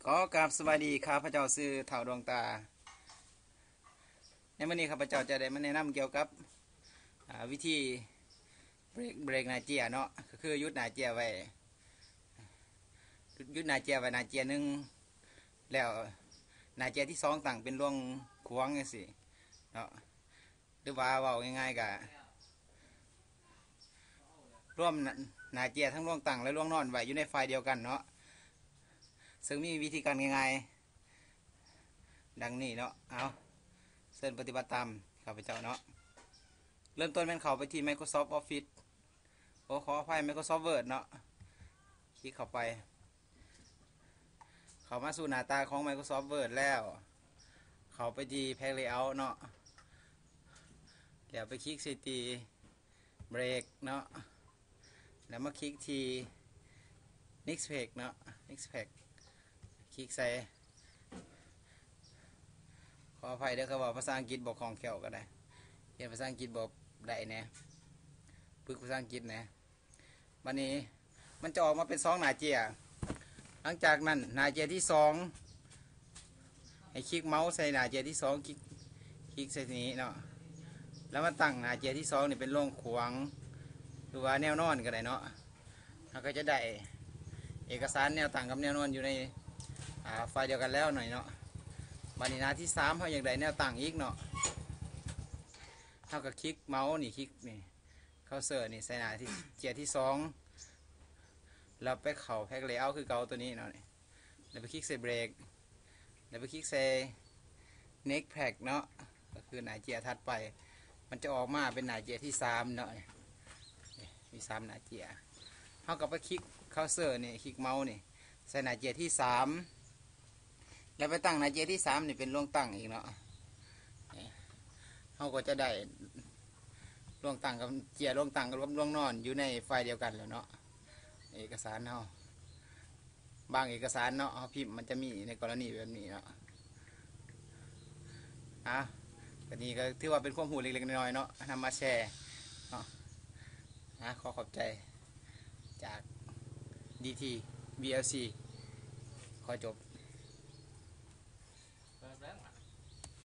ຂໍກາບສະບາຍດີ, ຂ້າພະເຈົ້າຊື່ທ້າວດວງຕາ. ໃນມື້ນີ້ຂ້າພະເຈົ້າຈະໄດ້ມາແນະນຳກ່ຽວກັບ ອາ ວິທີເບຣກ, ເບຣກໜ້າເຈ້ຍເນາະ, ກໍຄືຢຸດໜ້າເຈ້ຍໄວ້, ຢຸດໜ້າເຈ້ຍໄວ້ໜ້າເຈ້ຍໜຶ່ງ ແລ້ວໜ້າເຈ້ຍທີສອງຕັ້ງເປັນລວງຂວາງຈັ່ງຊີ້ເນາະ. ຫຼືວ່າເວົ້າງ່າຍໆ ກະລວມໜ້າເຈ້ຍທັງລວງຕັ້ງ ແລະ ລວງນອນໄວ້ຢູ່ໃນໄຟລ໌ດຽວກັນເນາະ, ເຊິ່ງມີວິທີການງ່າຍໆ ດັ່ງນີ້ເນາະ. ເອົາ, ເຊີນປະຕິບັດຕາມຂ້າພະເຈົ້າເນາະ. ເລີ່ມຕົ້ນແມ່ນເຂົ້າໄປທີ່ Microsoft Office, ໂອ ຂໍອະໄພ, Microsoft Word ເນາະ, ຄລິກເຂົ້າໄປ. ເຂົ້າມາສູ່ໜ້າຕາຂອງ Microsoft Word ແລ້ວ, ເຂົ້າໄປທີ່ Page Layout ເນາະ, ແລ້ວໄປຄລິກໃສ່ທີ່ Break ເນາະ, ແລ້ວມາຄລິກທີ່ Next Page ເນາະ, Next Page ຄລິກໃສ່. ຂໍອະໄພເດີ ຄັນເວົ້າພາສາອັງກິດບໍ່ຄ່ອງແຄ້ວກໍໄດ້, ຮຽນພາສາອັງກິດບໍ່ໄດ້ແດ່, ຝຶກພາສາອັງກິດແດ່. ບັດນີ້ມັນຈະອອກມາເປັນສອງໜ້າເຈ້ຍ. ຫຼັງຈາກນັ້ນໜ້າເຈ້ຍທີສອງ ໃຫ້ຄລິກເມົາສ໌ໃສ່ໜ້າເຈ້ຍທີສອງ, ຄລິກ ຄລິກໃສ່ນີ້ເນາະ, ແລ້ວມາຕັ້ງໜ້າເຈ້ຍທີສອງນີ້ເປັນລວງຂວາງ ຫຼືວ່າແນວນອນກໍໄດ້ເນາະ. ເຮົາກໍຈະໄດ້ເອກະສານແນວຕັ້ງກັບແນວນອນຢູ່ໃນ ອາ ໄຟລ໌ດຽວກັນແລ້ວໜ້ອຍເນາະ. ບັດນີ້ໜ້າທີສາມ ເຮົາຢາກໄດ້ແນວຕັ້ງອີກເນາະ, ເຮົາກໍຄລິກເມົາສ໌ນີ້, ຄລິກນີ້ ເຄົາເຊີນີ້ໃສ່ໜ້າທີ່ ເຈ້ຍທີສອງ ແລ້ວໄປເຂົ້າ Page Layout ຄືເກົ່າ ຕົວນີ້ເນາະ, ແລ້ວໄປຄລິກໃສ່ Break ແລ້ວໄປຄລິກໃສ່ Next Page ເນາະ, ກໍຄືໜ້າເຈ້ຍຖັດໄປ. ມັນຈະອອກມາເປັນໜ້າເຈ້ຍທີສາມເນາະ, ມີສາມໜ້າເຈ້ຍ. ເຮົາກໍໄປຄລິກເຄົາເຊີນີ້, ຄລິກເມົາສ໌ນີ້ໃສ່ໜ້າເຈ້ຍທີສາມ ແລ້ວໄປຕັ້ງໜ້າເຈ້ຍທີສາມນີ້ເປັນລວງຕັ້ງອີກເນາະ. ເຮົາກໍຈະໄດ້ລວງຕັ້ງກັບ ເຈ້ຍລວງຕັ້ງກັບລວງນອນຢູ່ໃນໄຟລ໌ດຽວກັນແລ້ວເນາະ. ເອກະສານເຮົາ ບາງເອກະສານເນາະ ເຮົາພິມມັນຈະມີໃນກໍລະນີແບບນີ້ເນາະ. ອາ ກໍນີ້ກໍຖືວ່າເປັນຄວາມຮູ້ເລັກໆນ້ອຍໆເນາະ, ນຳມາແຊເນາະ. ອາ ຂໍຂອບໃຈຈາກ ດີທີ ວີແອລຊີ ຂໍຈົບ.